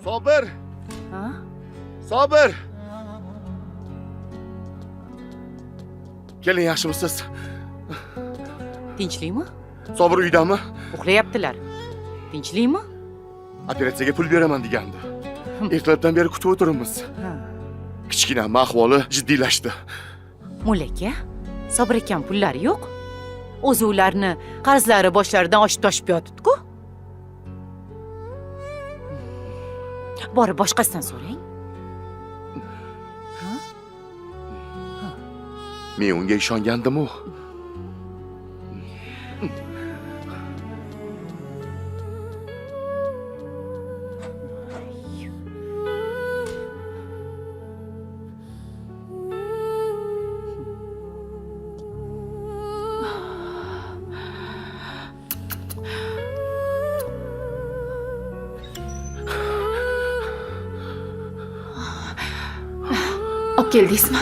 Sobir! Ha? Sobir! Keling, yaxshimisiz? Tinchlikmi? Sobir uydami? Uxlayaptilar. Tinchlikmi? Operatsiyaga pul beraman degandi. Ertalabdan beri kutib o'tiribmiz. Ha. Kichkinamni ahvoli jiddiylashdi. Mulla aka, Sobir akam pullari yo'q. O'zi ularni qarzlari boshlaridan oshib toshib yotibdi-ku. Borib boshqasidan so'rang. Men unga ishongandim-u. Olib keldingizmi?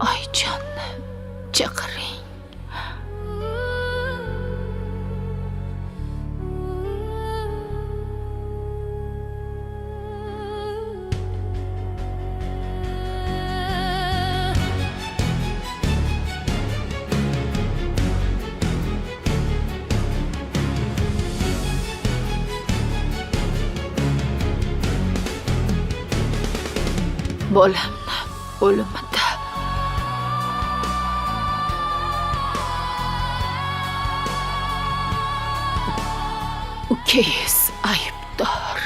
Oyjonni chaqiring. Bolamni o'limida ukangiz aybdor.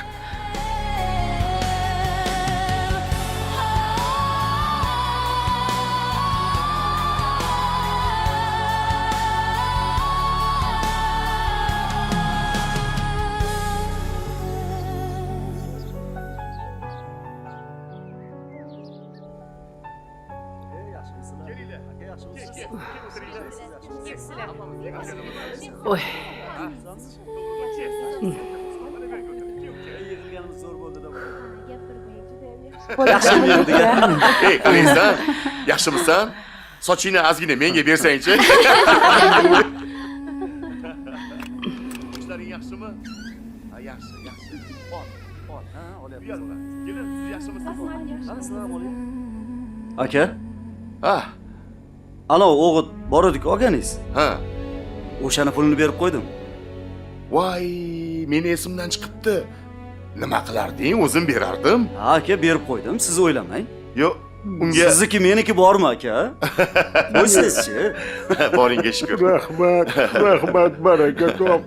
Oy. Ey, qalaysan? Yaxshimisan? Sochingni ozgina menga bersangchi. Ishlaring yaxshimi? Ha, yaxshi, yaxshi. Ol, ol. Ha, olyapmiz. Uyalma. Kelin, siz yaxshimisiz? Assalomu alaykum. Aka, Ha, ana o'g'it bor edi-ku olganingiz. Ha. O'shani pulini berib qo'ydim. Voy, meni esimdan chiqibdi. Nima qilarding? O'zim berardim. Ha, aka, berib qo'ydim, siz o'ylamang. Yo'q, unga Sizniki meniki bormi, aka? Qo'ysangizchi. Boringga shukur. Rahmat, rahmat, baraka top.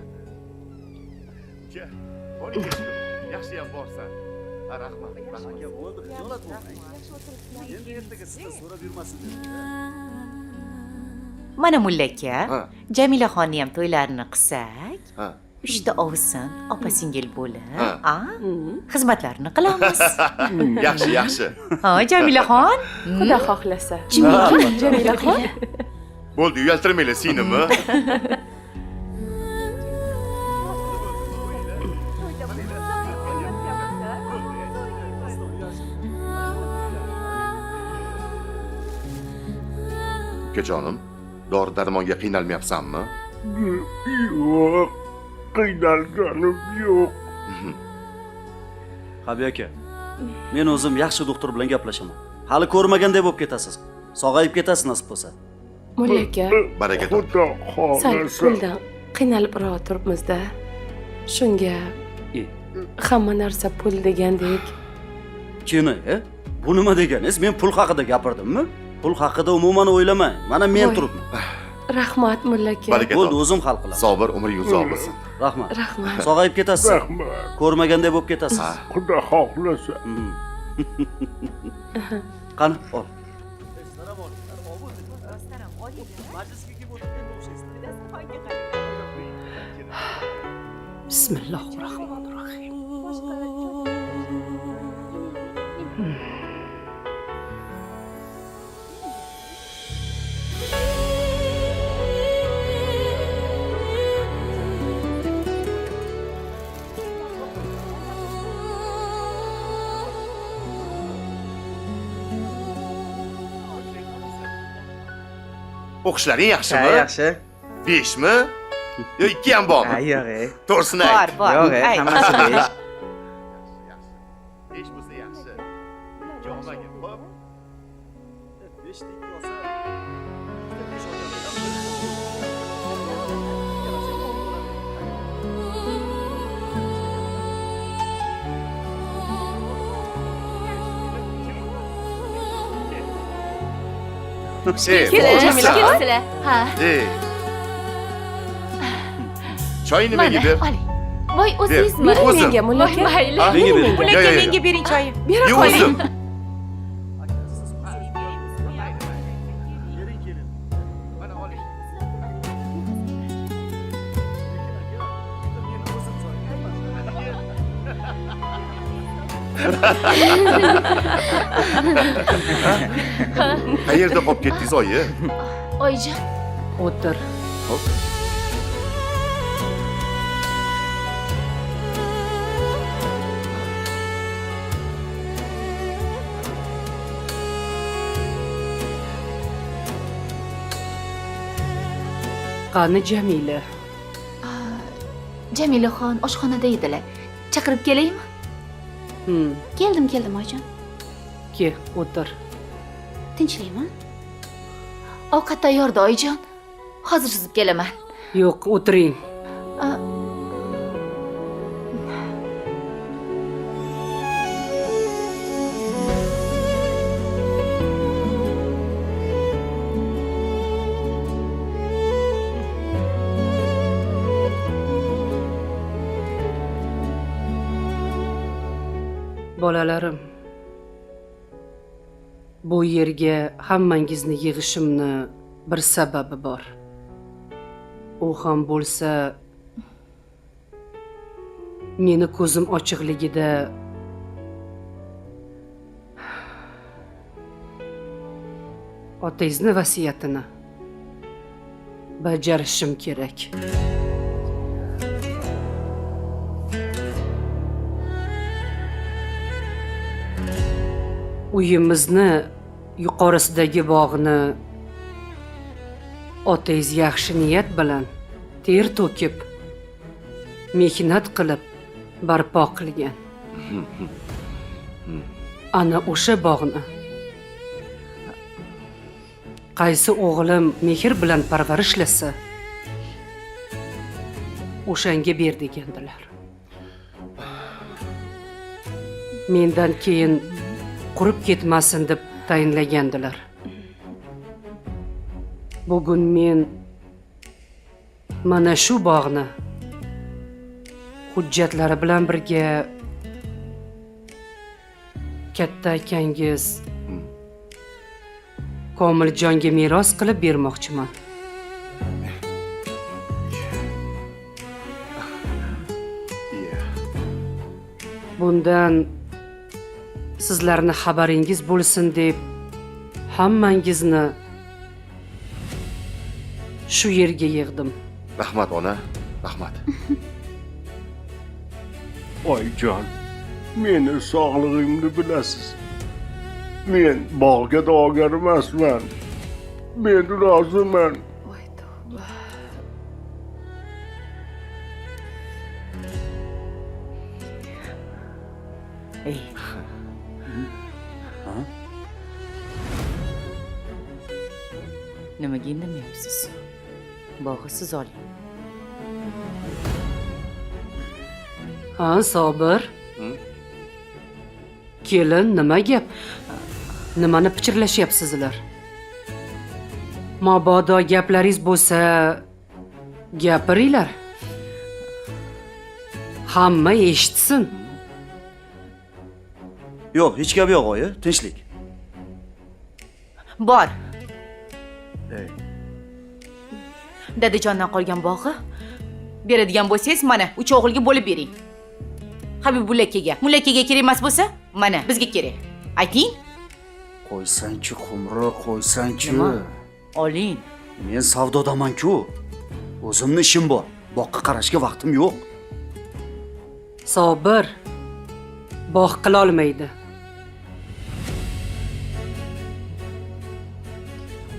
Uka, boringga shukur. Yaxshi ham borsan. Ha, rahmat. Rahmat. Aka, bo'ldi, xijolat bo'lmang. Endi ertaga sizdan so'rab yurmasin dedim. Mana mulla aka, Jamilaxonni ham to'ylarini qilsak, uchta ovsin, opa singil bo'lib, a? Xizmatlarini qilamiz. Yaxshi, yaxshi. Ha, Jamilaxon? Xudo xohlasa. Jamilaxon. Bo'ldi, uyaltirmanglar singlimi. Ukajonim, dori darmonga qiynalmayapsanmi? Yo'q, qiynalganim yo'q. Habiy aka, men o'zim yaxshi doktor bilan gaplashaman. Hali ko'rmaganday bo'lib ketasiz. Sog'ayib ketasiz nasib bo'lsa. Mulla aka, Baraka top. Xudo sal xohlasa. puldan qiynalibroq turibmiz-da. Shunga hamma narsa pul degandek. Kini, bu nima deganingiz? Men pul haqida gapirdimmi? Pul haqida umuman o'ylamang. Mana men turibman. Rahmat mulla aka. Bo'ldi, o'zim hal qilaman. Sobir, umring uzoq bo'lsin. Rahmat. Rahmat. Sog'ayib ketasiz. Rahmat. Ko'rmaganday bo'lib ketasiz. Xudo xohlasa. Qani, ol. Bismillahirrohmanirrohim. O'qishlaring yaxshimi? Ha, yaxshi. 5 mi? Yo 2 ham bormi? Ha, yo'q. To'g'risini ayt. Bor, bor. Yo'q, hammasi 5. 5 bo'lsa yaxshi. 2 olmagin, xo'p? 5 ta 2 olsa, 5 olgan. Jamila, kelibsizlar. Ha. Choy nimaga ber? Oling. Voy, o'zingizmi? Bering menga, mulla aka. Mayli. Menga bering. Mulla aka, menga bering choyni. Bera qoling. O'zim. Qayerda qolib ketdingiz, oyi? Oyijon. O'tir. Xo'p. Qani Jamila? Jamilaxon oshxonada edilar. Chaqirib kelaymi? Keldim, keldim oyijon. Ke, o'tir. Tinchlikmi? Ovqat tayyorda oyijon. Hozir suzib kelaman. Yo'q, o'tiring. Bolalarim, bu yerga hammangizni yig'ishimni bir sababi bor. U ham bo'lsa, meni ko'zim ochiqligida otangizni vasiyatini bajarishim kerak. Uyimizni yuqorisidagi bog'ni otangiz yaxshi niyat bilan ter to'kib, mehnat qilib barpo qilgan. Ana o'sha bog'ni qaysi o'g'lim mehr bilan parvarishlasa, o'shanga ber degandilar. Mendan keyin qurib ketmasin deb tayinlagandilar. Bugun men mana shu bog'ni hujjatlari bilan birga katta akangiz Komiljonga meros qilib bermoqchiman. Bundan sizlarni xabaringiz bo'lsin deb hammangizni shu yerga yig'dim. Rahmat ona, rahmat. Oyijon, meni sog'lig'imni bilasiz. Men bog'ga da'vogar emasman. Men roziman. Voy tavba. Ey. Nimaga indamayapsiz? Bog'i siz oling. Ha, Sobir. Kelin, nima gap? Nimani pichirlashyapsizlar? Mabodo gaplaringiz bo'lsa, gapiringlar. Hamma eshitsin. Yo'q, hech gap yo'q, oyi, tinchlik. Bor. Dadajondan qolgan bog'i beradigan bo'lsangiz, mana uch o'g'ilga bo'lib bering. Habibulla akaga, mulla akaga kerak emas bo'lsa, mana bizga kerak. Ayting. Qo'ysangchi, Qumri, qo'ysangchi. Nima? Oling. Men savdodaman-ku. O'zimni ishim bor. Boqqa qarashga vaqtim yo'q. Sobir bog' qila olmaydi.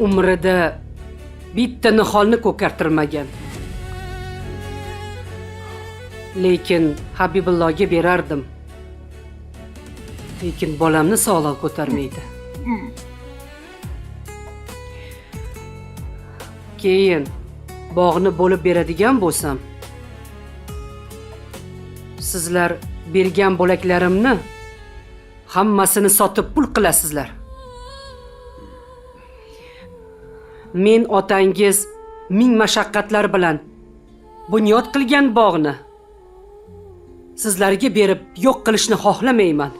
Umrida bitta niholni ko'kartirmagan. Lekin Habibullohga berardim. Lekin bolamni sog'lig'i ko'tarmaydi. Keyin bog'ni bo'lib beradigan bo'lsam, sizlar bergan bo'laklarimni hammasini sotib pul qilasizlar. Men otangiz ming mashaqqatlar bilan bunyod qilgan bog'ni sizlarga berib yo'q qilishni xohlamayman.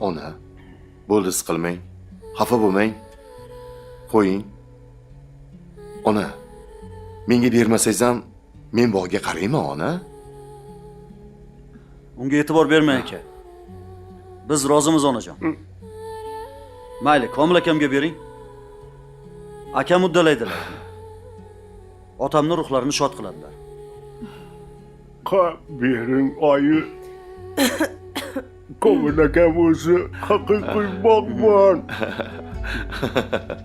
Ona, bo'ldi, siqilmang, xafa bo'lmang. Qo'ying. Ona, menga bermasangiz ham men bog'ga qarayman, ona. Unga e'tibor bermang aka. Biz rozimiz, onajon. Mayli, Komil akamga bering. Akam uddalaydilar. Otamning ruhlarini shod qiladilar. Ha, bering oyi. Komil akam o'zi haqiqiy bog'bon.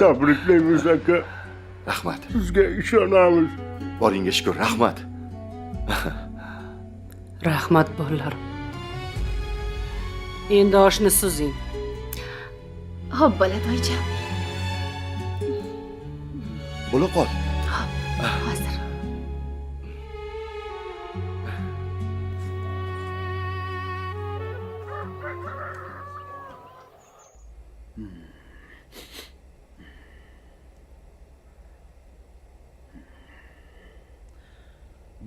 Tabriklaymiz aka. Rahmat. Sizga ishonamiz. Boringga shukr, rahmat. Rahmat bolalarim. Endi oshni suzing. Xo'p, bo'ladi, oyijon. Bo'la qol. Xo'p, hozir.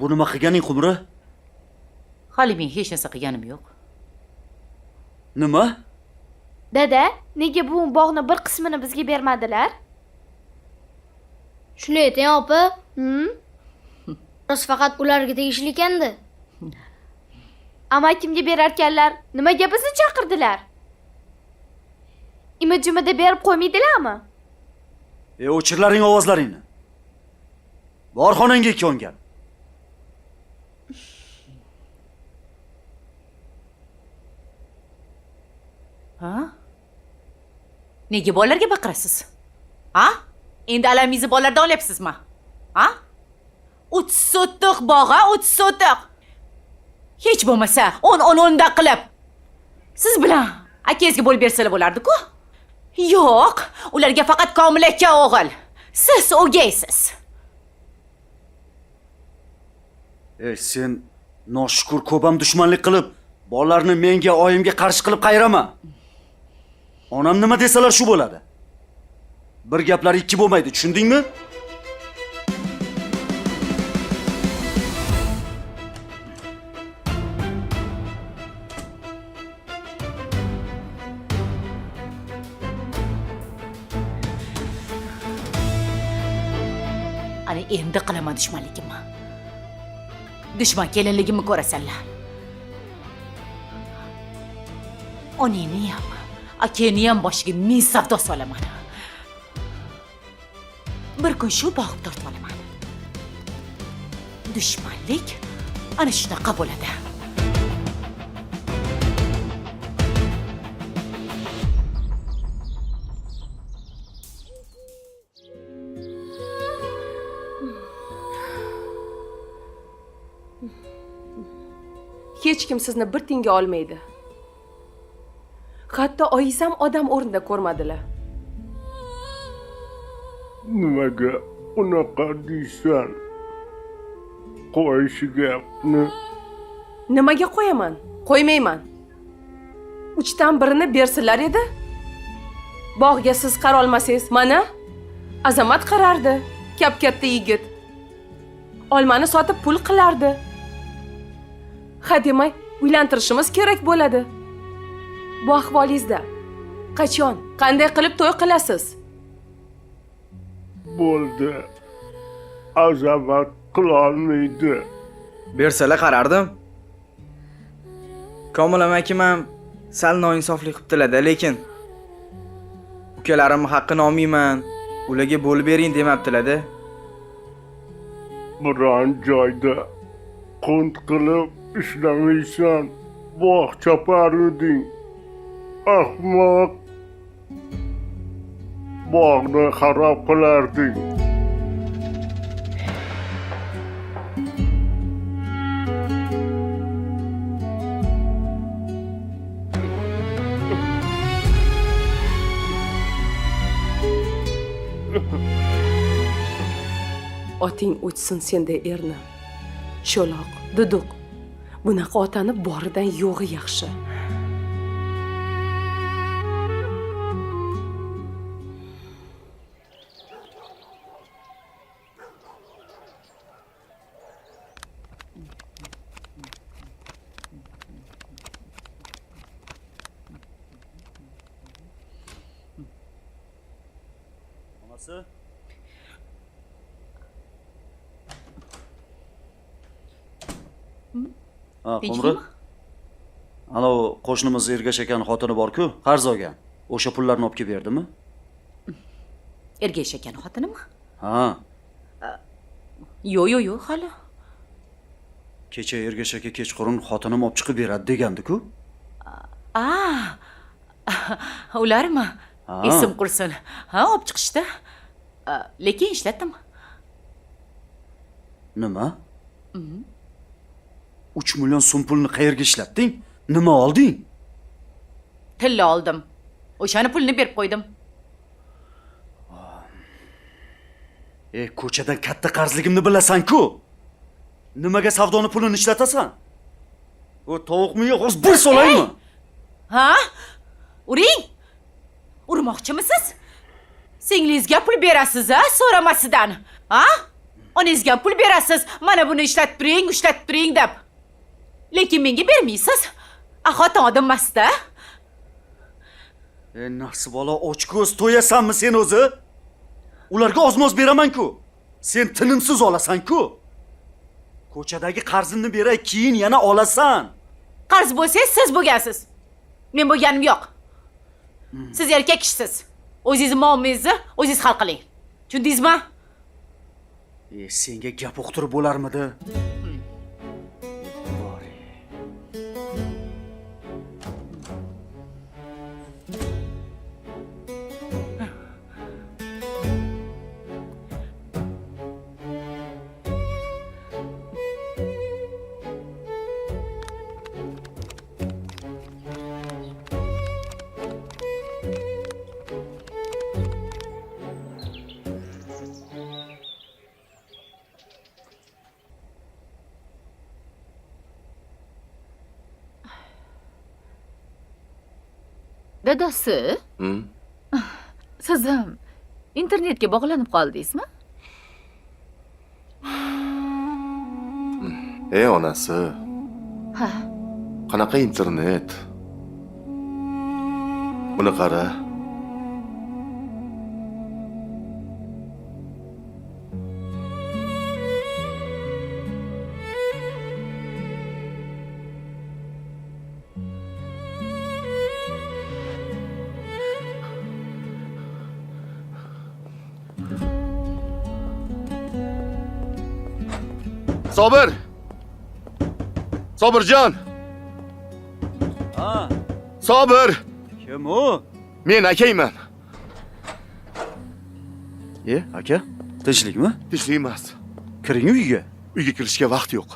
Bu nima qilganing, Qumri? Hali men hech narsa qilganim yo'q. Nima? Dada, nega bu bog'ni bir qismini bizga bermadilar? Shuni ayting, opa. Rost faqat ularga tegishli ekanda. Amakimga berarkanlar, nimaga bizni chaqirdilar? Imi-jimida berib qo'ymaydilarmi? O'chirlaring ovozlaringni. Bor xonangga ko'ngan. Ha? Nega bolalarga baqirasiz? Ha? Endi alamingizni bolalardan olyapsizmi? Ha? 30 sotix bog'a, 30 sotix. Hech bo'lmasa 10-10 qilib siz bilan akangizga bo'lib bersalar bo'lardi-ku. Yo'q, ularga faqat Komil aka o'g'il. Siz o'gaysiz. Sen noshukur ko'pam dushmanlik qilib, bolalarni menga, oyimga qarshi qilib qayrama. Onam nima desalar shu bo'ladi. Bir gaplari ikki bo'lmaydi, tushundingmi? Ana endi qilaman dushmanligimni. Dushman kelinligimni ko'rasanlar. Onangni ham, akangni ham boshiga ming savdo solaman. Bir kun shu bog'ib tortib olaman. Dushmanlik ana shunaqa bo'ladi. Hech kim sizni bir tiyinga olmaydi. Hatto oyingiz ham odam o'rnida ko'rmadilar. Nimaga unaqa deysan? Qo'y shu gapni. Nimaga qo'yaman? Qo'ymayman. 3dan birini bersinlar edi. Bog'ga siz qarolmasangiz, mana Azamat qarardi. Kap-katta yigit. Olmani sotib pul qilardi. Ha demay, uylantirishimiz kerak bo'ladi. Bu ahvolingizda qachon, qanday qilib to'y qilasiz? Bo'ldi. Azamat qilolmaydi. Bersalar qarardim. Komil amakim ham sal noinsoflik qilibdilar-da, lekin ukalarimning haqqini olmayman, ularga bo'lib bering demabdilar-da. Biron joyda qunt qilib ishlamaysan, bog' choparuding. Ahmoq. Bog'ni xarob qilarding. Oting o'chsin senday erni. Cho'loq, duduq. Bunaqa otani boridan yo'g'i yaxshi. Onasi? Ha, Qumri. Ana u qo'shnimiz Ergash akani xotini bor-ku, qarz olgan. O'sha pullarni olib kelib berdimi? Ergash akani xotinimi? Ha. Yo'q, yo'q, yo'q, hali. Kecha Ergash aka kechqurun xotinim olib chiqib beradi degandi-ku. A. Ularmi? Esim qursin. Ha, olib chiqishdi. Lekin ishlatdim. Nima? 3 million so'm pulni qayerga ishlatding? Nima olding? Tilla oldim. O'shani pulini berib qo'ydim. Ko'chadan katta qarzligimni bilasan-ku. Nimaga savdoni pulini ishlatasan? O tovuqmi yo'q, o'z bir solaymi? Ha? Uring. Urmoqchimisiz? Singlingizga pul berasiz, a, so'ramasidan. Ha? Onangizga pul berasiz, mana buni ishlatib turing, ishlatib turing deb. Lekin menga bermaysiz. Xotin odam emas-da. Nasibola, ochko'z to'yasanmi sen o'zi? Ularga ozmoz beraman-ku. Sen tinimsiz olasan-ku. Ko'chadagi qarzimni beray, keyin yana olasan. Qarz bo'lsangiz siz bo'lgansiz. Men bo'lganim yo'q. Siz erkak kishisiz. O'zingizni muammongizni o'zingiz hal qiling. Tushundingizmi? Senga gap uqtirib bo'larmidi? Dadasi, siz ham internetga bog'lanib qoldingizmi? Ey onasi. Ha. Qanaqa internet? Buni qara. Sobir! Sobirjon! Ha. Sobir! Kim u? Men akangman. E, aka, tinchlikmi? Tinchlik emas. Kiring uyga. Uyga kirishga vaqt yo'q.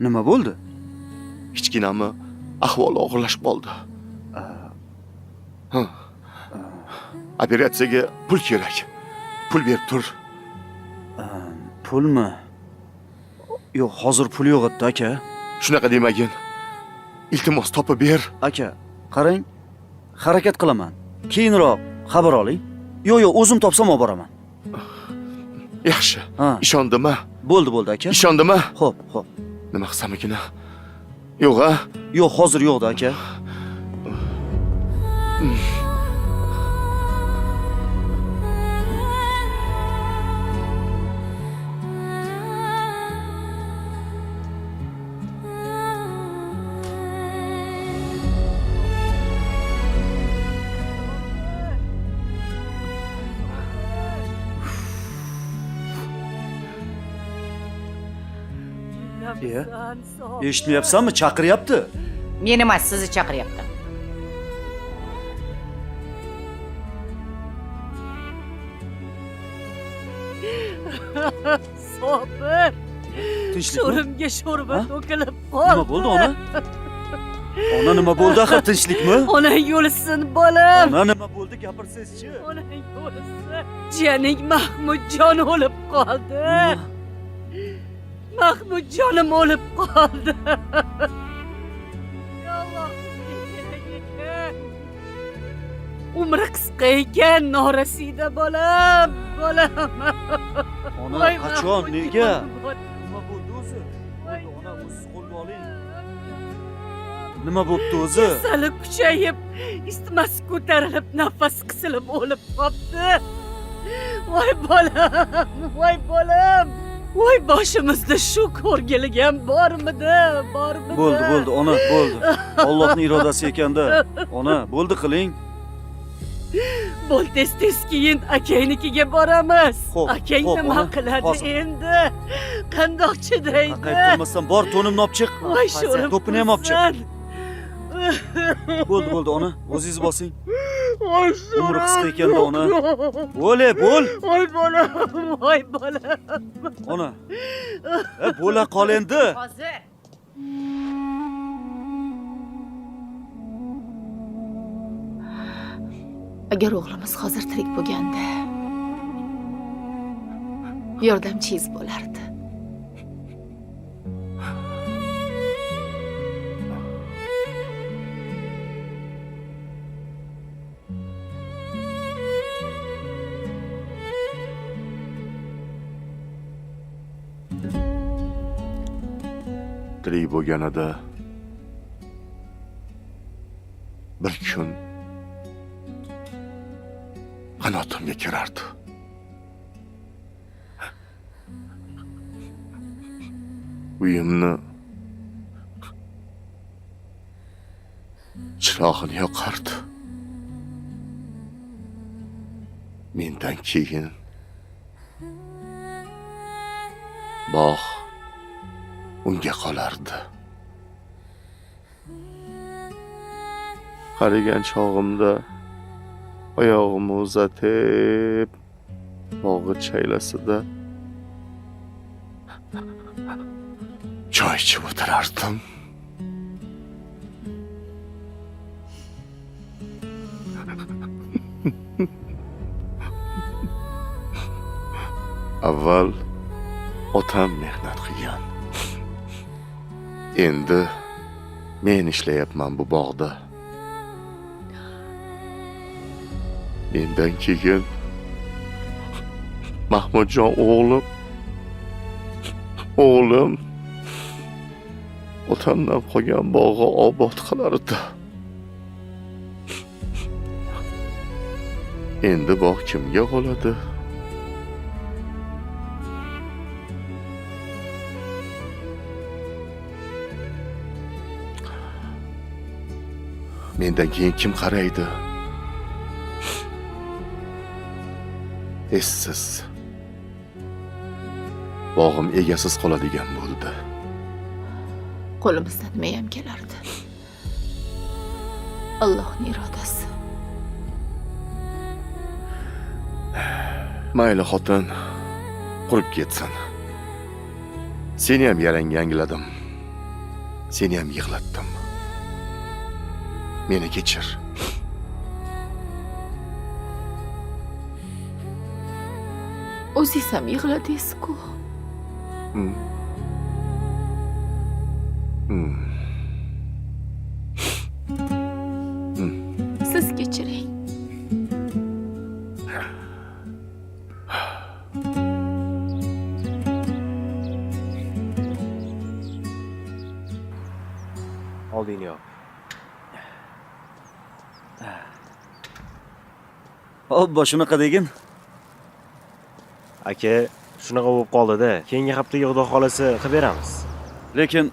Nima bo'ldi? Kichkinamni ahvoli og'irlashib qoldi. Ha. Operatsiyaga pul kerak. Pul berib tur. Pulmi? Yo'q, hozir pul yo'q edi, aka. Shunaqa demagin. Iltimos topib ber. Aka, qarang, harakat qilaman. Keyinroq xabar oling. Yo'q, yo'q, o'zim topsam olib boraman. Yaxshi. Ishondimi? Bo'ldi, bo'ldi aka. Ishondimi? Xo'p, xo'p. Nima qilsam ekan? Yo'q, a? Yo'q, hozir yo'qdi aka. Eshitmayapsanmi? Chaqiryapti. Men emas, sizni chaqiryapti. Sobir. Sho'rimga sho'rva to'kilib qoldi. Nima bo'ldi ona? Ona nima bo'ldi axir, tinchlikmi? Ona yo'lsin bolam. Ona nima bo'ldi, gapirsangizchi? Ona yo'lsin. Jiyaning Mahmudjon o'lib qoldi. Mahmudjonim o'lib qoldi. Ya Alloh, kerak ekan. Umri qisqa ekan, norasida bolam, bolam. Ona qachon, nega? Nima bo'ldi o'zi? Ona o'ziz qo'lga oling. Nima bo'pti o'zi? Kasali kuchayib, isitmasi ko'tarilib, nafas qisilib o'lib qopti. Voy bolam, voy bolam. Voy boshimizda shu ko'rgilgan bormidi, bormidi? Bo'ldi, bo'ldi, ona, bo'ldi. Allohning irodasi ekanda. Ona, bo'ldi qiling. Bo'l, tez-tez keyin akangnikiga boramiz. Akang nima qiladi endi? Qandoq chidaydi? Qaytib turmasdan bor, to'nimni olib chiq. Voy sho'rim. To'pini ham olib chiq. Bo'ldi, bo'ldi, ona, o'zingiz bosing. Umri qisqa ekanda ona. Bo'l, bo'l. Voy bolam, voy bolam. Ona. Bo'la qol endi. Hozir. Agar o'g'limiz hozir tirik bo'lganda, yordamchingiz bo'lardi. Tirik bo'lganida bir kun qanotimga kirardi. Uyimni chirog'ini yoqardi. Mendan keyin bog' unga qolardi. Qarigan chog'imda oyog'imni uzatib bog'i chaylasida choy ichib o'tirardim. Avval otam mehnat qilgan. Endi men ishlayapman bu bog'da. Mendan keyin Mahmudjon o'g'lim otamdan qolgan bog'i obod qilardi. Endi bog' kimga qoladi? Mendan keyin kim qaraydi? Essiz. Bog'im egasiz qoladigan bo'ldi. Qo'limizdan nima ham kelardi? Allohning irodasi. Mayli xotin, qurib ketsin. Seni ham yarangga angladim. Seni ham yig'latdim. Meni kechir. O'zingiz ham yig'ladingiz-ku. Siz kechiring. Oldingni yop. Obbo, shunaqa degin. Aka, shunaqa bo'lib qoldi-da. Keyingi haftaga xudo xolasa qilib beramiz. Lekin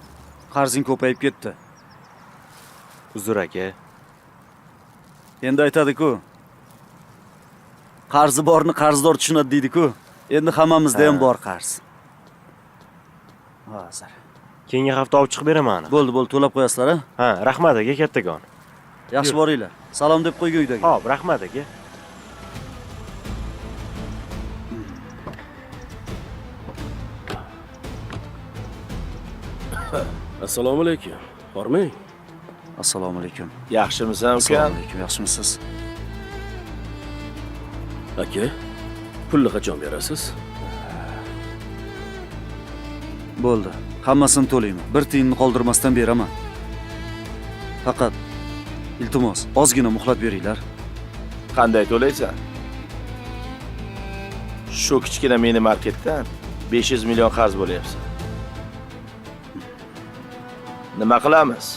qarzing ko'payib ketdi. Uzr aka. Endi aytadi-ku. Qarzi borni qarzdor tushunadi deydi-ku. Endi hammamizda ham bor qarz. Hozir. Keyingi hafta olib chiqib beraman. Bo'ldi, bo'ldi, to'lab qo'yasizlar, ha? Ha, rahmat aka, kattakon. Yaxshi boringlar. Salom deb qo'ying uydagi. Xo'p, rahmat aka. Assalomu alaykum. Hormang. Assalomu alaykum. Yaxshimisan, uka? Assalomu alaykum, yaxshimisiz? Aka, pulni qachon berasiz? Bo'ldi. Hammasini to'layman. Bir tiyinni qoldirmasdan beraman. Faqat iltimos, ozgina muhlat beringlar. Qanday to'laysan? Shu kichkina mini marketdan 500 million qarz bo'lyapsan. Nima qilamiz?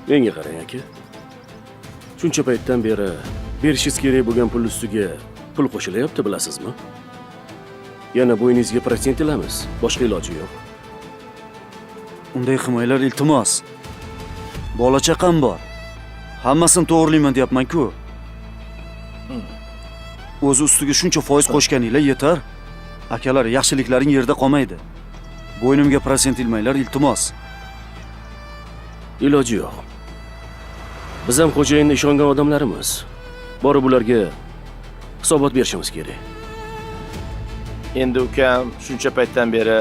Menga qarang aka. Shuncha paytdan beri berishingiz kerak bo'lgan pul ustiga pul qo'shilyapti, bilasizmi? Yana bo'yningizga protsent ilamiz, boshqa iloji yo'q. Unday qilmanglar, iltimos. Bola chaqam bor. Hammasini to'g'rilayman deyapman-ku. O'zi ustiga shuncha foiz qo'shganinglar yetar. Akalar, yaxshiliklaring yerda qolmaydi. Bo'ynimga protsent ilmanglar, iltimos. Iloji yo'q. Biz ham xo'jayinni ishongan odamlarimiz. Borib ularga hisobot berishimiz kerak. Endi ukam shuncha paytdan beri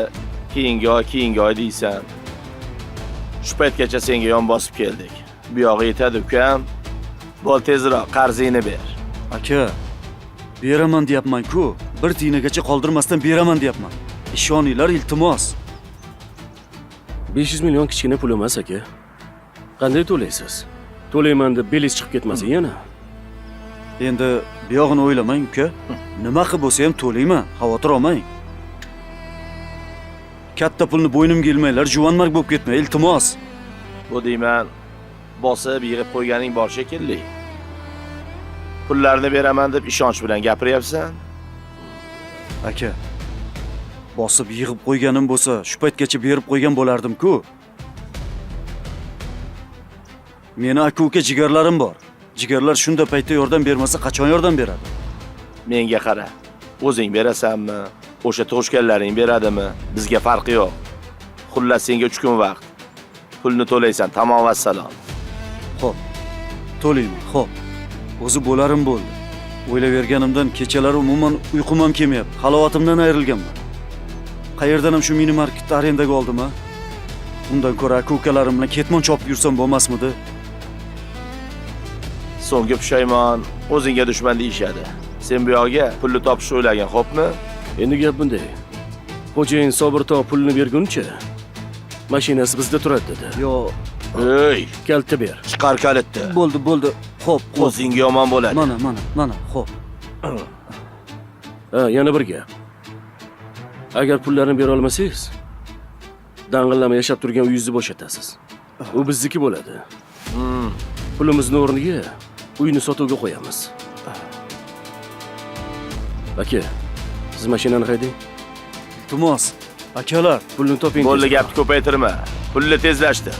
keyingi oy, keyingi oy deysan. Shu paytgacha senga yon bosib keldik. Bu yog'i yetadi ukam. Bo'l, tezroq qarzingni ber. Aka, beraman deyapman-ku. Bir tiyinagacha qoldirmasdan beraman deyapman. Ishoninglar, iltimos. 500 million kichkina pul emas aka. Qanday to'laysiz? To'layman deb belingiz chiqib ketmasin yana. Endi bu yog'ini o'ylamang uka. Nima qilib bo'lsa ham to'layman, xavotir olmang. Katta pulni bo'ynimga ilmanglar, juvonmarg bo'lib ketmang, iltimos. Bu deyman, bosib yig'ib qo'yganing bor shekilli. Pullarni beraman deb ishonch bilan gapiryapsan. Aka, bosib yig'ib qo'yganim bo'lsa, shu paytgacha berib qo'ygan bo'lardim-ku. Meni aka-uka jigarlarim bor. Jigarlar shunda paytda yordam bermasa, qachon yordam beradi? Menga qara. O'zing berasanmi? O'sha tug'ishganlaring beradimi? Bizga farqi yo'q. Xullas senga 3 kun vaqt. Pulni to'laysan, tamom vassalom. Xo'p. To'layman, xo'p. O'zi bo'larim bo'ldi. O'ylayverganimdan kechalari umuman uyqum ham kelmayapti. Halovatimdan ayrilganman. Qayerdan ham shu mini marketni arendaga oldim, ha? Undan ko'ra aka-ukalarim bilan ketmon chopib yursam bo'lmasmidi? So'nggi pushaymon o'zingga dushman deyishadi. Sen bu yoqga pulni topishni o'ylagin, xo'pmi? Endi gap bunday. Xo'jayin Sobir tog' pulni berguncha mashinasi bizda turadi dedi. Yo, Ey, Kalitni ber. Chiqar kalitni. Bo'ldi, bo'ldi. Xo'p, xo'p. O'zingga yomon bo'ladi. Mana, mana, mana, xo'p. Ha, yana bir gap. Agar pullarni bera olmasangiz, dang'illama yashab turgan uyingizni bo'shatasiz. U bizniki bo'ladi. Pulimizni o'rniga uyni sotuvga qo'yamiz. Aka, siz mashinani haydang. Iltimos, akalar, pulni toping. Bo'ldi, gapni ko'paytirma. Pulni tezlashtir.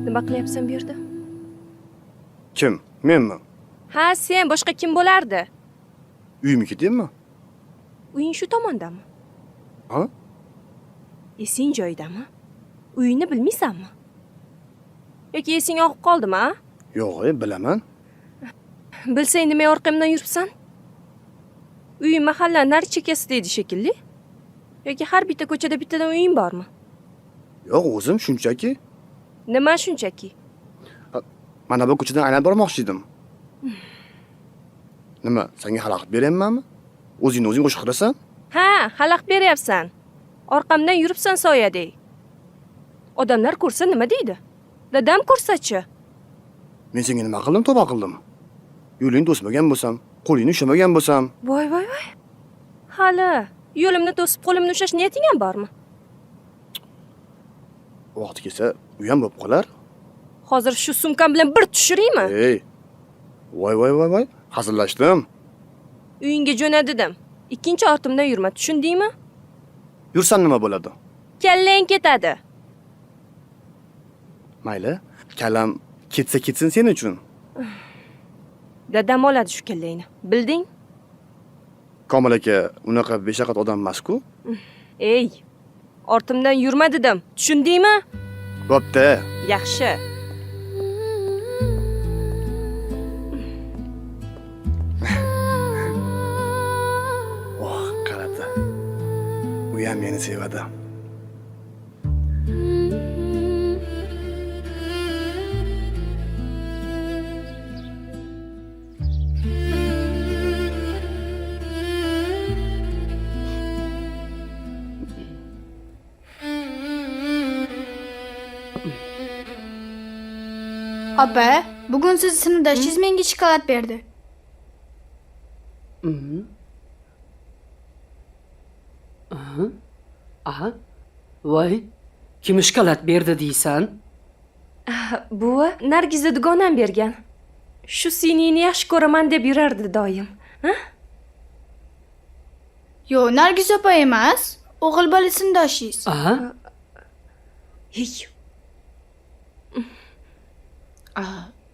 Nima qilyapsan bu yerda? Kim? Menmi? Ha, sen, boshqa kim bo'lardi? Uyimga ketaymi? Uying shu tomondami? Ha? Esing joyidami? Uyingni bilmaysanmi? Yoki esing og'ib qoldimi, a? Yo'q, bilaman. Bilsang nima orqamdan yuribsan? Uying mahalla nari chekkasida edi shekilli. Yoki har bitta ko'chada bittadan uying bormi? Yo'q, o'zim shunchaki. Nima shunchaki? Mana bu ko'chadan aylanib bormoqchi edim. Nima, senga xalaqit beryapmanmi? O'zingni o'zing qo'shiq qilasan? Ha, xalaqit beryapsan. Orqamdan yuribsan soyadek. Odamlar ko'rsa nima deydi? Dadam ko'rsachi? Men senga nima qildim, tavba qildim. Yo'lingni to'smagan bo'lsam, qo'lingni ushlamagan bo'lsam. Voy, voy, voy. Hali yo'limni to'sib qo'limni ushlash niyating ham bormi? Vaqti kelsa, u ham bo'lib qolar. Hozir shu sumkam bilan bir tushiraymi? Ey. Voy, voy, voy, voy. Hazillashdim. Uyingga jo'na dedim. Ikkinchi ortimdan yurma, tushundingmi? Yursam nima bo'ladi? Kallang ketadi. Mayli, kallam ketsa ketsin sen uchun. Dadam oladi shu kallangni. Bilding? Komil aka unaqa beshaqat odam emas-ku. Ey, ortimdan yurma dedim. Tushundingmi? Bo'pti. Yaxshi. Oh, qaradi. U ham meni sevadi. Opa, bugun siz sinfdoshingiz menga shokolad berdi. Aha. Voy, kim shokolad berdi deysan? Buva, Nargiza dugonam bergan. Shu siningni yaxshi ko'raman deb yurardi doim. Ha? Yo'q, Nargiza opa emas, o'g'il bola sinfdoshingiz. Aha. Hey.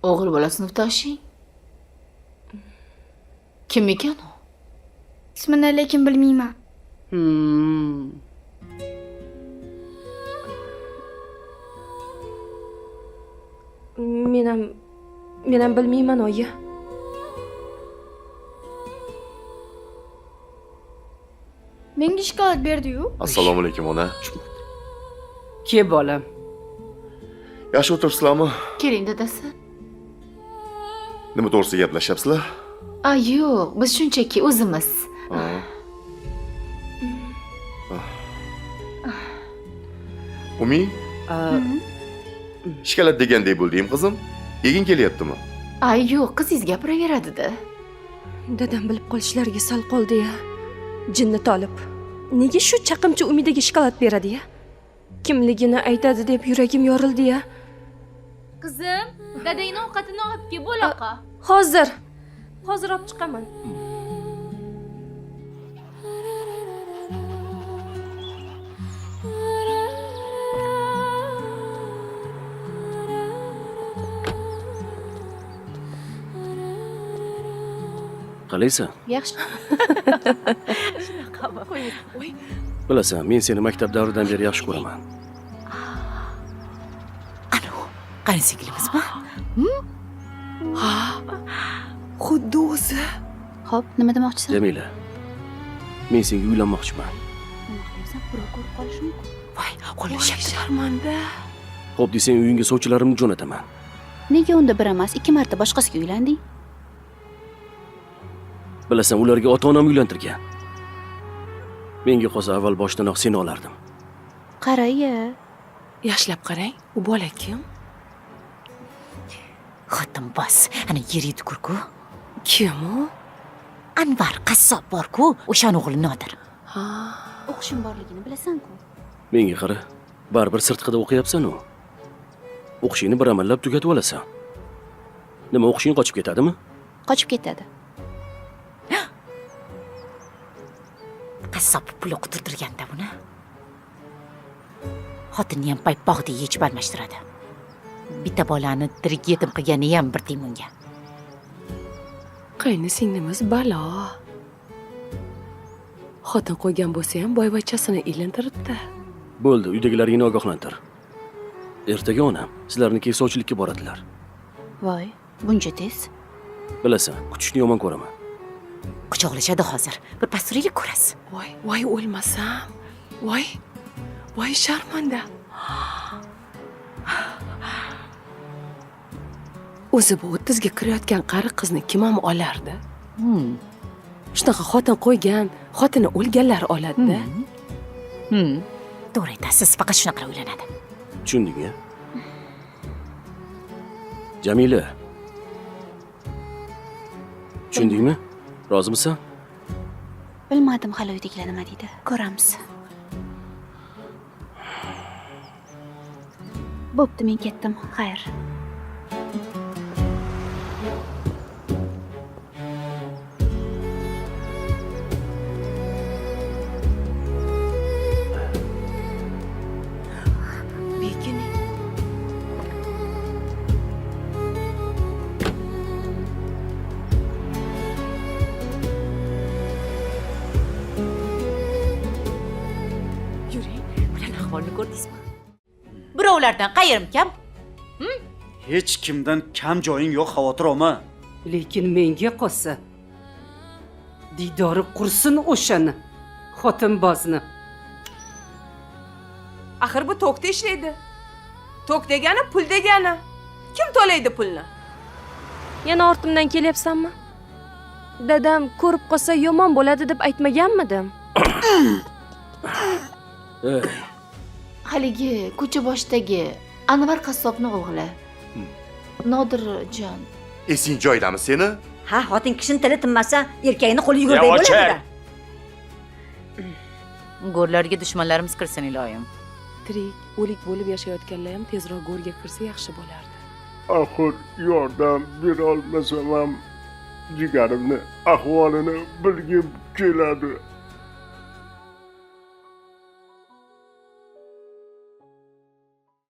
O'g'il bola sinfdoshing? Kim ekan u? Ismini lekin bilmayman. Men ham bilmayman, oyi. Menga shokolad berdi-yu. Assalomu alaykum, ona. Ke bolam. Yaxshi o'tiribsizlarmi? Keling, dadasi. Nima to'g'risida gaplashyapsizlar? Yo'q, biz shunchaki o'zimiz. Umi? Shokolad degandek bo'lding, qizim. Yeging kelyaptimi? Yo'q, qizingiz gapiraveradi-da. Dadam bilib qolishlariga sal qoldi-ya. Jinni tolib. Nega shu chaqimchi Umidaga shokolad beradi-ya? Kimligini aytadi deb yuragim yorildi-ya. Qizim, dadangning ovqatini olib kel, bo'laqa. Hozir. Hozir olib chiqaman. Qalaysan? Yaxshi. Shunaqami? Qo'y. Bilasan, men seni maktab davridan beri yaxshi ko'raman. Anu, qani singlimizmi? Ha, xuddi o'zi. Xo'p, nima demoqchisan? Jamila, men senga uylanmoqchiman. Nima qilasan? Birov ko'rib qolishi mumkin. Voy, qo'li ushlabdi. Sharmanda. Xo'p desang uyingga sovchilarimni jo'nataman. Nega unda bir emas, 2 marta boshqasiga uylanding? Bilasan, ularga ota-onam uylantirgan. Menga qolsa avval boshdanoq seni olardim. Qara-ya. Yaxshilab qarang, u bola kim? Xotin bos, ana yeri tukur-ku. Kim u? Anvar qassob bor-ku, o'shani o'g'li Nodir. Ha, O'qishim borligini bilasan-ku. Menga qara, baribir sirtqida o'qiyapsan-u. O'qishingni bir amallab tugatib olasan. Nima, o'qishing qochib ketadimi? Qochib ketadi. Qassob pul o'qitirtirganda buni. Xotinni ham paypog'dek yechib almashtiradi. Bitta bolani tirik yetim qilgani ham bir tiyin unga. Qayni singlimiz balo. Xotin qo'ygan bo'lsa ham boyvachchasini ilintiribdi. Bo'ldi, uydagilaringni ogohlantir. Ertaga onam sizlarniki sovchilikka boradilar. Voy, buncha tez? Bilasan, kutishni yomon ko'raman. Quchoqlashadi hozir. Bir pas turaylik ko'rasiz. Voy, voy o'lmasam. Voy. Voy sharmanda. O'zi bu 30 ga kirayotgan qari qizni kim ham olardi? Shunaqa xotin qo'ygan, xotini o'lganlar oladi-da. To'g'ri aytasiz, faqat shunaqa uylanadi. Tushunding-a? Jamila. Tushundingmi? Rozimisan? Bilmadim hali uydagilar nima deydi. Ko'ramiz. Bo'pti, men ketdim. Xayr. Bekining. Yuring, ularning ahvolini ko'rdingizmi? Birovlardan qayerim kam? Hech kimdan kam joying yo'q, xavotir olma. Lekin menga qolsa diydori qursin o'shani, xotinbozni. Axir bu tokda ishlaydi. Tok degani pul degani. Kim to'laydi pulni? Yana ortimdan kelyapsanmi? Dadam ko'rib qolsa yomon bo'ladi deb aytmaganmidim? Ey. Haligi ko'cha boshidagi Anvar qassobning o'g'li. Nodirjon. Esing joyidami seni? Ha, xotin kishining tili tinmasa, erkakning qo'li yugurday bo'ladi-da. Go'rlarga dushmanlarimiz kirsin iloyim. Tirik, o'lik bo'lib yashayotganlar ham tezroq go'rga kirsa yaxshi bo'lardi. Axir yordam bera olmasam ham jigarimni ahvolini bilgim keladi.